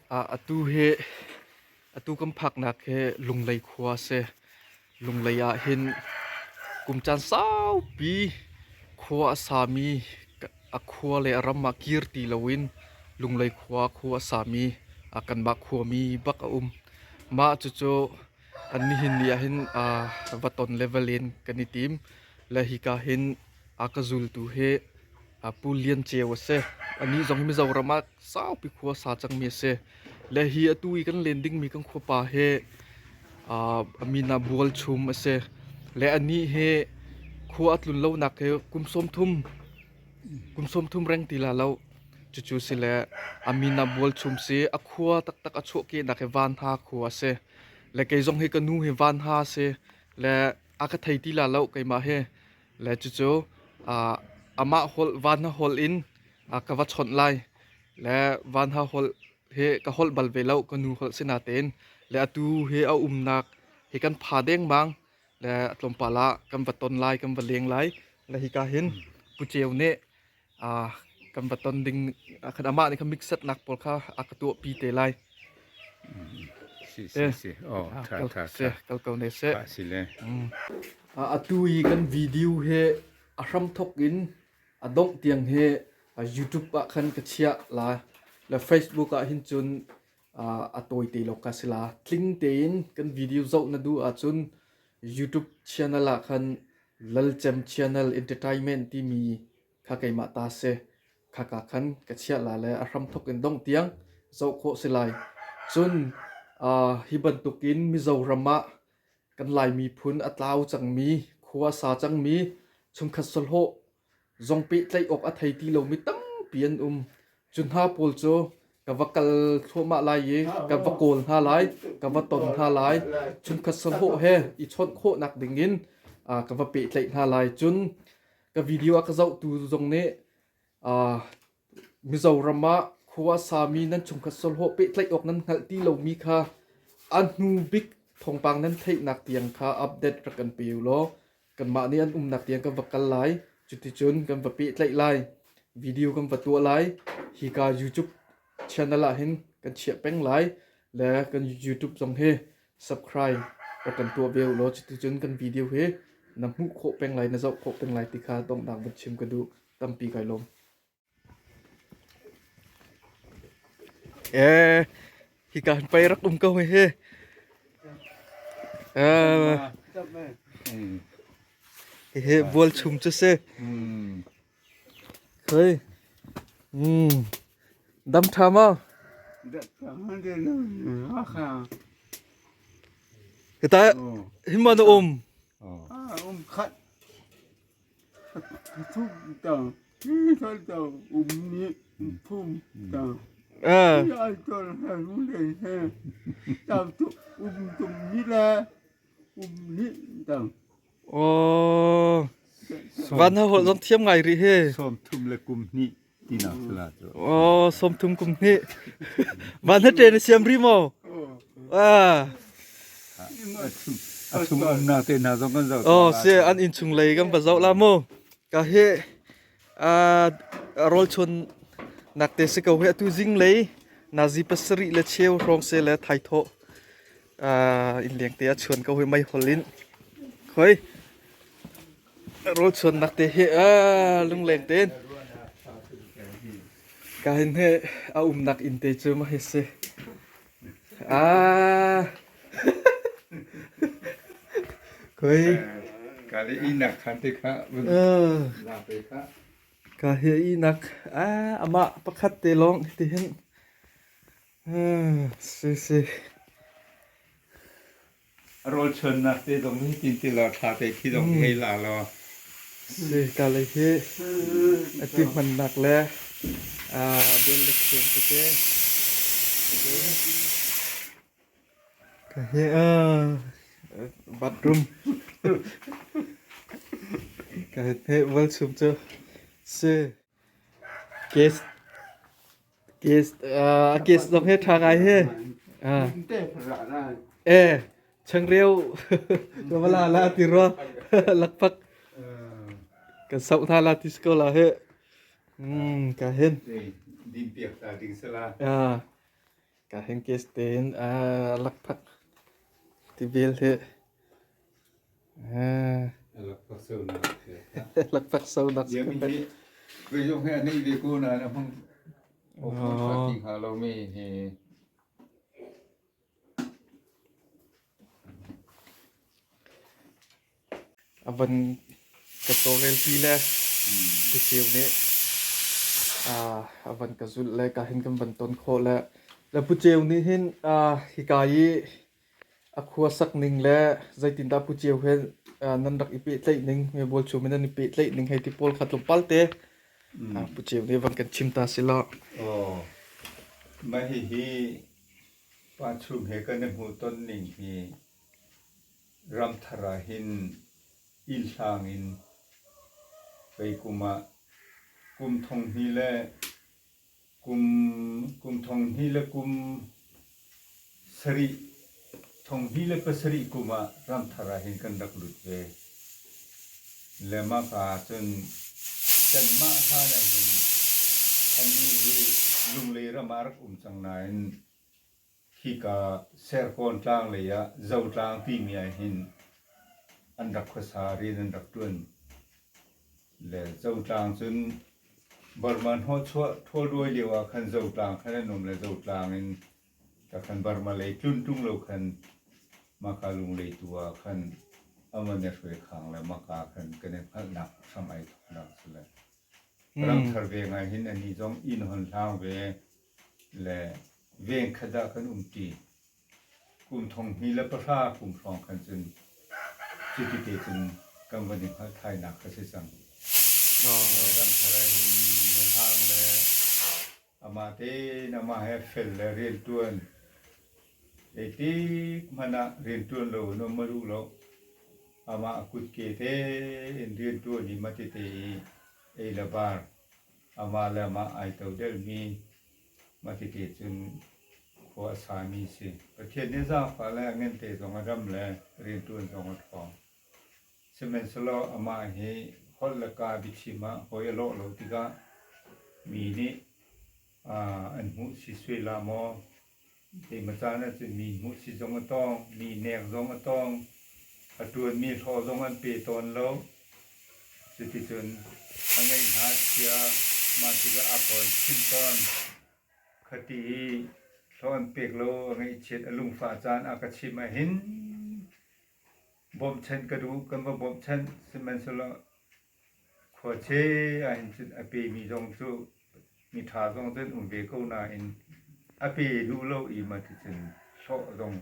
Atu hi atu kan phaknak hi Lunglei khua a si. Lunglei ah hin kum caan saupi khua a sami a khua le a ram ah kir ti loin Lunglei khua khua a sami kanmah khuami bak a um. Mah cucu an nihin ni ah hin va ton le va len kan i tim. Le hika hin a ka zultu hi Pu Lian Ceu a si. Anih zong hi Mizoram ah saupi khua sa cangmi a si. Le hi atu i kan len dingmi kan khuapa hi a min ah Bualchum a si. Le anih hi khua a tlun lonak hi kum 30 kum 30 reng ti la lo. Cucu si le a min ah Bualchum si. A khua taktak a chuahkehnak hi Vanha khua a si. Le kei zong hi ka nu hi Vanha a si. Le a ka thei ti la lo keimah hi. Le cucu amah holh Vanha holh in ka va chawnh lai. Le Vanha holh hi ka holh bal ve lo ka nu holh si natein le atu hi a umnak hi kan pha dengmang le tlawmpal ah kan va ton lai kan va leng lai le hika hin Pu Ceu nih kan va ton ding khan amah nih khan mixet nak pawl kha a ka tuahpi te lai. Si si si. Oh, tha tha tha. Kal ko ne seh. Si le. Atu i kan video hi a hramthok in a dongh tiang hi YouTube ah khan ka chiah la le Facebook ah hin cun a tawi te lo ka si la. Tling tein kan video zoh na duh ahcun YouTube channel ah khan Lalcem Channel Entertainment timi kha keimah ta si. Khaka khan ka chiah la le a hramthok in dongh tiang zoh khawh si lai. Cun hi bantukin Mizoram ah kan Lai miphun a tlau cangmi, khua a sa cangmi, chungkhat sahlawh zong pehtlaih awk a thei ti lomi tampi an um. Cu hna pawl cu ka va kal thluahmah lai i ka va kawl hna lai, ka va ton hna lai. Chungkhat sahlawh he i chawnh khawhnak dingin ka va pehtlaih hna lai. Cun ka video a ka zohtu zong nih Mizoram ah khua a sami nan chungkhat sahlawh pehtlaih awk nan hngalh ti lomi kha a hnu bik thawngpang nan theihnak tiang kha update rak kan pe u law kanmah nih an umnak tiang kan va kal lai. Cuticun kan va pehtlaih lai. Video kan va tuah lai. Hika YouTube channel ah hin kan chiah peng lai. Le kan YouTube zong hi subscribe rak kan tuah ve u law cuticun kan video hi na hmuh khawh peng lai, na zoh khawh peng lai ti kha donghnak van chim ka duh. Tampi kai lawm. Eh, hika hin pei rak um ko hi. Eh, hihi bual chum cu si. Khoi. Dam ṭha maw? Hita himma na um. Um khat. Aw, van ha holh zong thiam ngai rih hi. Sawm thum le kum hnih tinak sala cu. Aw, sawm thum kum hnih. Van ha ṭe na siam ri maw? Ah. A chung umnak te hna zong kan zoh. Oh, si an inn chung lei kan va zoh la mu. Ka hi rawl chun nak te si ko hi atu zing lei nazi pasarih le cheu hrawng se le thai tho in leng te a chuan ko hi mei hol in khoi rawl chuan nak te hi lungleng ten ka hin he a umnak inn te cu ma hi si Ah. Khoi. Ka le inak khan te kha. La te kha. Ka hi inak ah amah pakhat te lawng ti hin. Si si. Rawl chuannak te zong hi tin ti la thla te khi zong hei la law. Si ka le hi ati hmannak le bel le thiam tete. Ka hi bathroom. Ka hi wal chum cu si. Case Case a case zong hi ṭha ngai hi. E changreu ka va la la ti rua lakphak kan sauh hna la ti si ko la hi. Ka hin. Din piak ta ding sala. Ka hin kes tein lakphak tibil hi Lakphak sonak. Lakphak sonak. Yami hi kei zong hi anei ve ko nain a hmang ti hnga lomi hi. A van ka tawlrelpi le Pu Ceu nih a van ka zulh le ka hin kan van ton khawh le le Pu Ceu nih hin hika i a khua sak ning le zeitindah Pu Ceu he nan rak i pehtlaih ning, mebual chung in nan i pehtlaih ning hei ti pawl kha tlawmpal te Pu Ceu nih van kan chim ta si law. Aw, mah hihi Pa Chum he kan i hmuhton ning hi Ramthar ah hin inn hlang in pei kum ah kum thong hnih le kum kum thong hnih le kum sarih thong hnih le pasarih kum ah Ramthar ah hin kan rak lut ve. Le mahka ah cun kanmah hlan ah hin annih hi Lunglei ram ah rak um cang nain Hika Serkawn tlang lei ah Zotlang timi ahhin an rak khuasa, rian an rak ṭuan. Le Zotlang cun Burma hnawhchuah ṭhawlruai lio ah khan Zotlang khan an um le Zotlang in ka khan Burma lei tlun ṭung lo khan maka Lunglei tu ah khan an van i hruai khang le maka khan kan i hngalhnak hram ai thawknak si le. Ramthar veng ah hin anih zong inn hon hlang ve le veng khat ah kan umṭi. Kum 2010 kum hrawng khan cun cuti te cun kan van i hngalh thainak kha si cang. Ramthar ah hin hang le amah tein amah he fel le rianṭuan zeitik hmanh ah rianṭuan lo in um a duh lo. Amah a kutke tein rianṭuan i matete i ei le bar amah le amah ai todelmi matete cun khua a sami si. Pathian nih zaangfah le a ngente zong a dam le rianṭuan zong a ṭhawng. Sihmanhsehlaw amah hi holh le kaa biachim ah hawi a lawh lo tikah mi nih an hmuh si suai la maw, keimah caan ahcun mi hmuh si zong a tawng, mi nek zong a tawng, a ṭuanmi hlawh zong an pe tawn lo. Cuticun a ngeih hna a chia, mah tikah a kawn chim tawn. Khati i hlawh an pek lo, a ngaihchiat a lungfah caan a ka chimh ahhin bawmhchanh ka duh, kan va bawmhchanh. Sihmanhsehlaw khuache ahhin cun a pemi zong cu miṭha zong cun um ve ko nain a pe duh lo i mahticun hlawh zong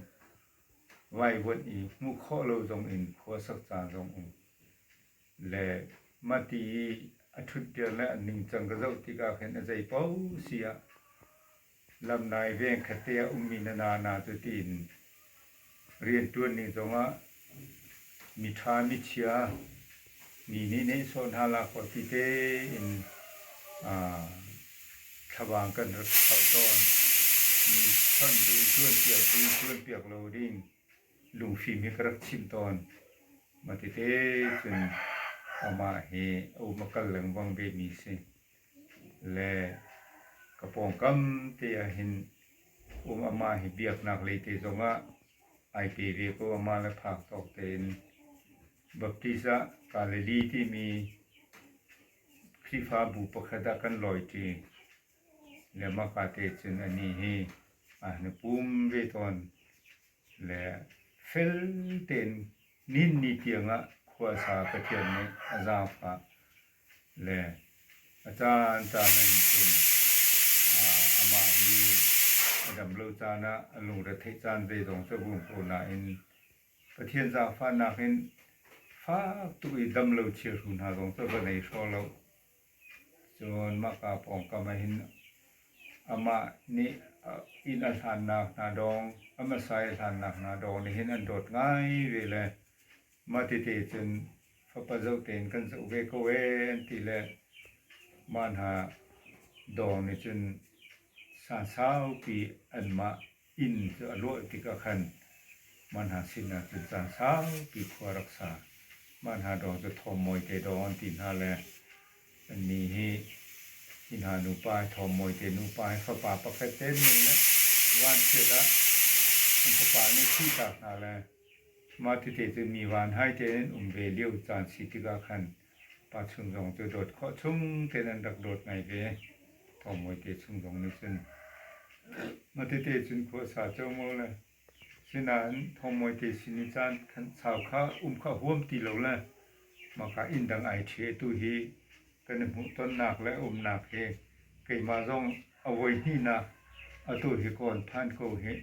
vaivuanh i hmuh khawh lo zong in khua sak caan zong um. Le mahti i a ṭhutdir le a ningcang ka zoh tikah khin a zei paoh si ah lamnai veng khatte ah ummi na na cu tiin rianṭuan ning zongah miṭha michia mi nih nehsawh hna lak awk ti tein thlavang kan rak hauh tawn. Mi chawnh ding, ṭuanpiak ding, ṭuanpiak lo ding lungfim hi ka rak chimh tawn. Mah tete cun amah hi a um a kal lengmang vemi si. Le ka pawngkam te ahhin um amah hi biaknak lei te zongah ai pe ve ko amah le phak tawk tein Baptist ah Galilee timi Khrihfabu pakhat ah kan lawiṭi. Le mahka te cun anih hi aa hnupum ve tawn. Le fel tein ninni tiangah khuasa Pathian nih a zaangfah le a caan caan in cun amah hi a dam lo caan ah a lungretheih caan zeizong cu a vung ko nain Pathian zaangfahnak in fak tuk i dam lo chiahru hna zong cu a va nei hraw lo. Cun mahka pawngkam ah hin amah nih inn a hlannak hna dawng, a hmasa i a hlannak hna dawng nih hin an dawt ngai ve le mah tete cun fapa zoh tein kan zoh ve ko ee an ti le mah hna dawng nih cun sansaupi anmah inn cu a luah tikah khan mah hna sinah cun caan saupi khua rak sa. Mah hna dawng cu Thawmmawi te dawng an ti hna le annih hi hi hna nupa hi Thawmmawi te nupa hi fapa pakhat te an ngei le va. Vanchiat ah an fapa nih thihtak hna le mah tete cu mi van hai tein an um ve lio caan si tikah khan pa chung zong cu dawt khawh chung tein an rak dawt ngai ve. Thawng Mawi te chung zong nih cun mah tete cun khua sa ceomo le Sinain Thawng Mawi te sin i caan khan sau kha um kha huam ti lo le mahka inn dang ai ṭhi atu hi kan i hmuhtonnak le umnak hi keimah zong a voi hnihnak atu hi kawn phan ko hi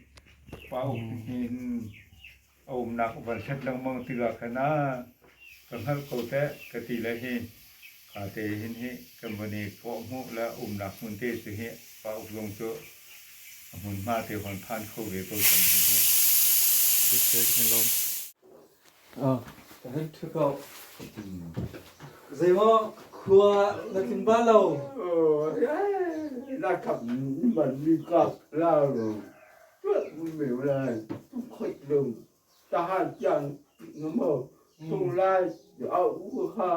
pa uk hin a umnak van hlat lengmang tikah khan ah ka hngalh ko teh ka ti le hi ka te hin hi kan von i kawh hmuh le umnak hmun te cu hi pa uk zong cu a hmunhma te hon phan kho ve ko cang hi hi. Kan ṭhu ko. Zeimaw khua na tling bal lo? La khap man mi kap la ro mi la khoi lung ta han chang nó mơ tung lai au u kha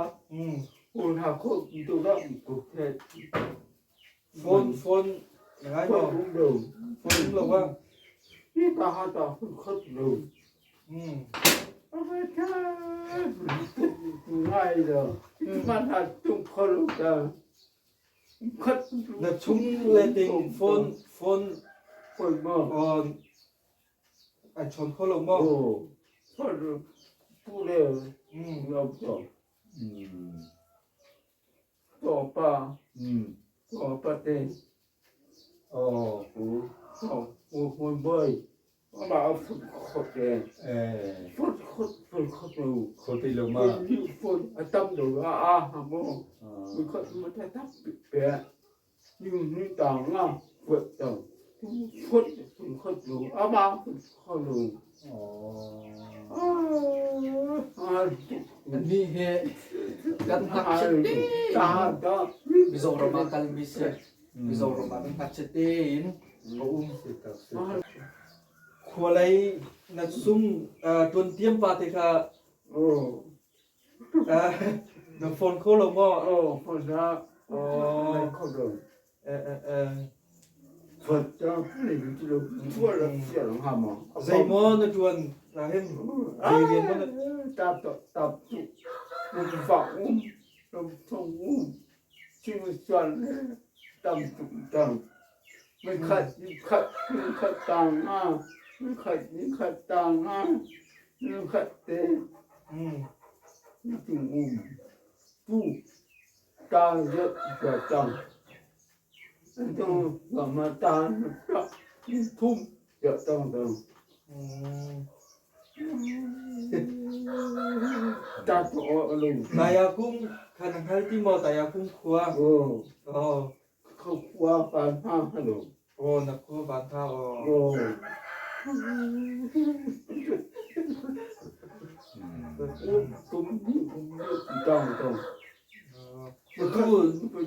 u ha kho tu ra ku the Phone phone na ngai maw? Phone um lo. Phone um lo ba? Hi ta ha ta phun khot lo. Ngai lo. Man ha tung kho lo ta. Khat Na chung le ting phone phone phone mo. On ai chon kho lo maw? Oh. Phone pu le lo to. Pa pa te mah phut te phut khut phut khut lo Kho ti lo ma? Phun a tam lo a a ha mo khot mo ta tak pe nhưng ni tang nga phut tang phut phut khot lo a ma phut kho lo. Ni he kan ngakchia tein Mizoram ah kalmi si. Mizoram ah kan ngakchia tein ka um. Khualei na sung tuantiam pa te kha na phone kho lo maw? Zeimaw na ṭuan ahhin zei rian maw na Tayakung kha na hngal ti maw? Tayakung khua. Oh. Oh, na khua van hna aw. Tu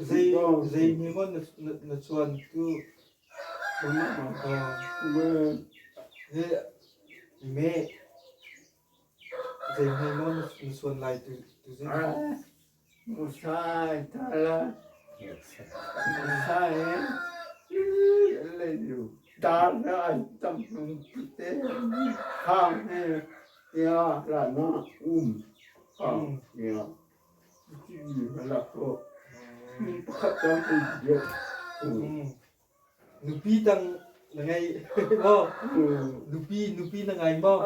zei zei mi maw na na chuan tu? Hi me zei hme maw na suan lai tu tu zing? Nupi tang na ngei maw? Nupi nupi na ngai maw?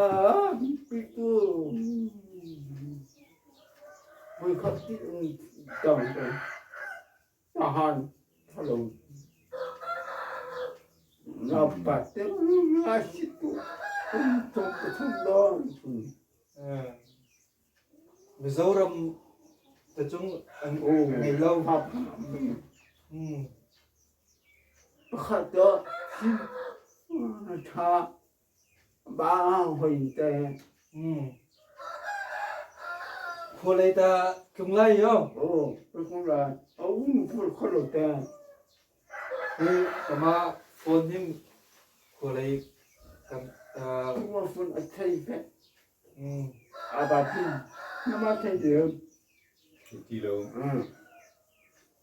Mizoram te cung an ngei lo. Pakhat ah tha ba hoi te. Khualei ta tlung lai yo. Oh, tlung lai. A um fur kholo te. Hi kama phone him khualei kan Kuma phone a thei fe. A ba tin. Nama thei de. Ti lo.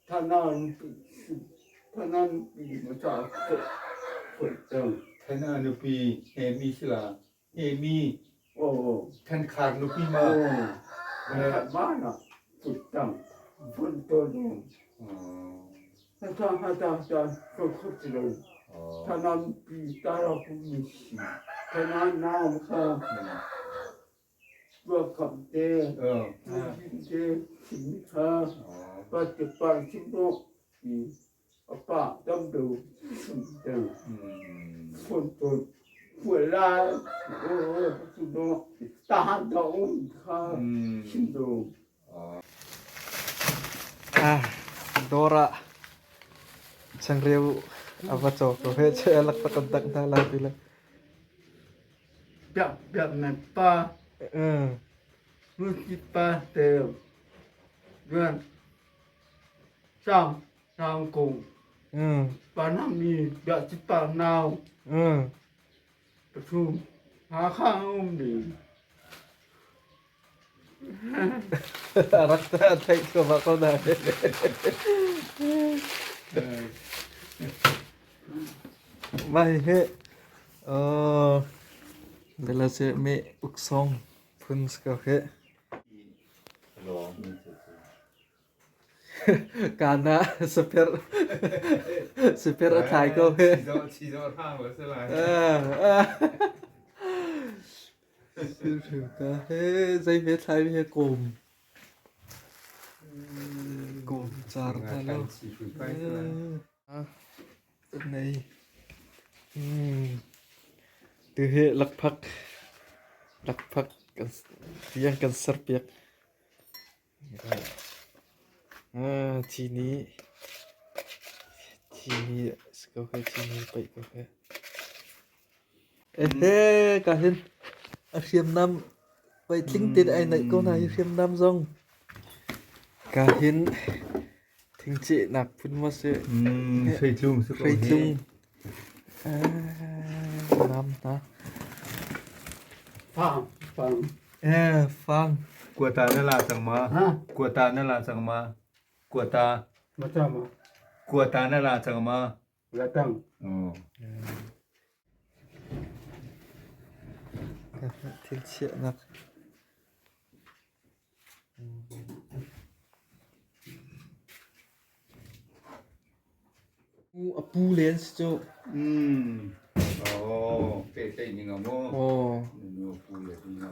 Thanan thanan pi ma cha phut phut tang. Than a nupi Amy si la. Amy Oh. Than Khar nupi ma. Oh. Ma na putang phun to nu. Ta ha ta ta ko khop ti lo. Ta nan pi ta ra ku mi si. Ta na na kha. Tua kam te. Tu jin te sim kha. Pa te pa sim no. A pa tam do sim te. Phun to pua la o tu no ta han ta um kha sim do. Ah, dawr ah changreu a va caw ko he che a lakpak an dangh hna lai ti le. Biak biak nan pa nu pa te ruan sang sang kung pa na mi biak chi pa nau pathum Hakha um ding. A rak a theih thluahmah ko na. Mah hihi bela se me uksong phun si ko hi. Kaan ah saper saper a thlai ko hi. Chizawh hrang la si lai. Hrimhrim ka he zei he thlai he kawm kawm car hna lo. Nei. Tu hi lakphak lakphak kan tiang kan serpiak. Cini cini si ko he cini paih ko he. Ehe ka hin a hriamnam pei tling tein ai naih ko hna hi hriamnam zong. Ka hin thingcehnak phun maw si. Hreitlung si ko hi. Hreitlung. Nam hna. Fang, fang. Eh, fang. Kuata na la cang ma? Kuata na la cang ma? Kuata. Mata ma. Kuata na la cang ma? Latang. Oh. Thil chiahnak. A pu len si cu. Oh, pehtlaih ning a maw? Aw. Nu pu le ding a.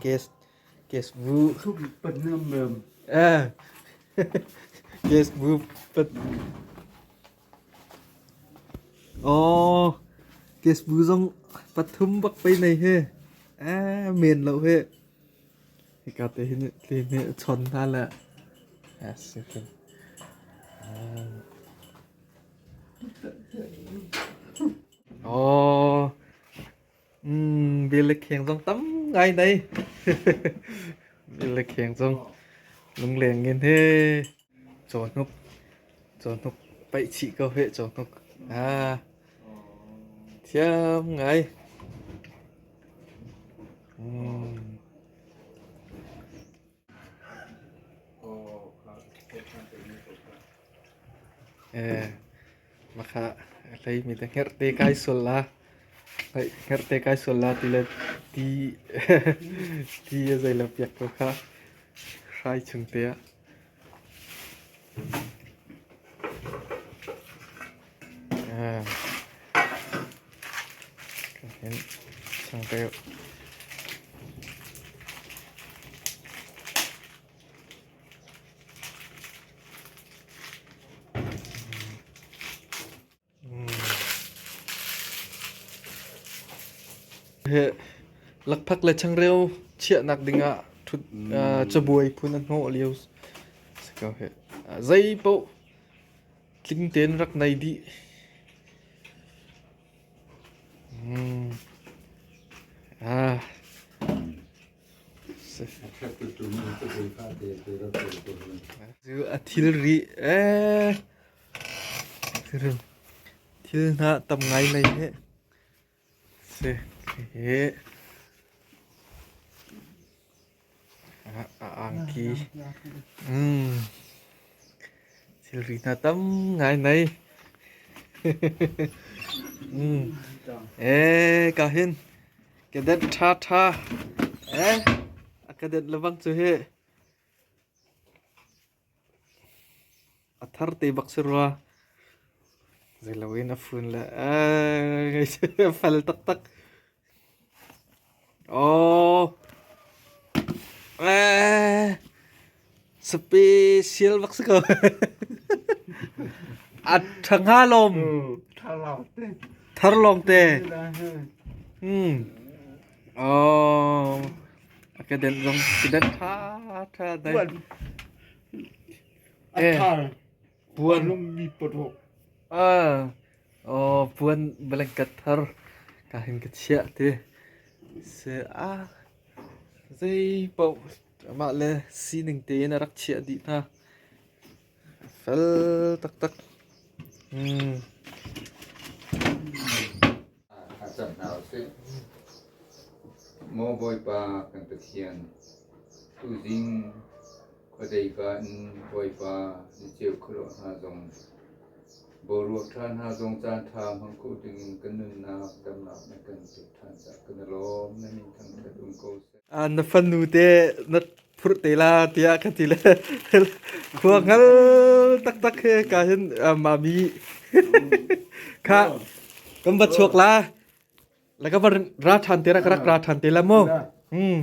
Gas gas bu. Thum pan nam. Eh. Gas bu pat. Oh, gas bu zong pathum bak pei nei he. Eh, men lo he. Hika te hin tlim he chon hna le. Eh, si Oh, Bia le kheng zong tam ngai nei. Bia le kheng zong lungleng in he cawhnuk cawhnuk paih chih ko he cawhnuk. Ah, thiam ngai. Eh, maka hlei mi te hngerh te kai sual la. Hngerh te kai sual la ti le ti ti a zei lo piak ko kha hrai chung te ah. Eh. Hin changreu. Lakphak le changreu chiahnak dingah ṭhut cabuai phun a hnawh lio si ko hih. Zei paoh tling tein rak nei dih. Ah. Cu a thilri ee thil hna tam ngai nei he. Si he. A angki. Mm. Thilri hna tam ngai nei. Mm. Eh, ka hin. Cadet tha tha. Eh, a cadet lebang cu hi. A thar te bak si rua. Zeilo in a fun le eh fel taktak. Oh. Eh. Special bak si ko. A tha nga lom. Thar lawng te. Hmm. Oh. A ka den zong ka den tha tha dai. A thar. Puan. Lungmi pathok. Ah. Oh, puan blanket thar ka hin ka chiah ti. Se a zei paoh amah le sining tein a rak chiah dih hna. Fel taktak. Hmm. A cam hna usih. Maw Bawipa kan Pathian, tuzing khuadei ka in Bawipa ni ceu khuaruah hna zong, boruak ṭha hna zong caan ṭha hmang kho dingin kan nunnak damnak na kan pek ṭhan caah kan i lawm. Na min thangṭhat um ko seh. Na fanu te na phurh te la tiah ka ti le khua hngal taktak he ka hin mami kha kan va chuak la la ka va ra ṭhan te ra ka rak ra ṭhan te la mu. Hmm.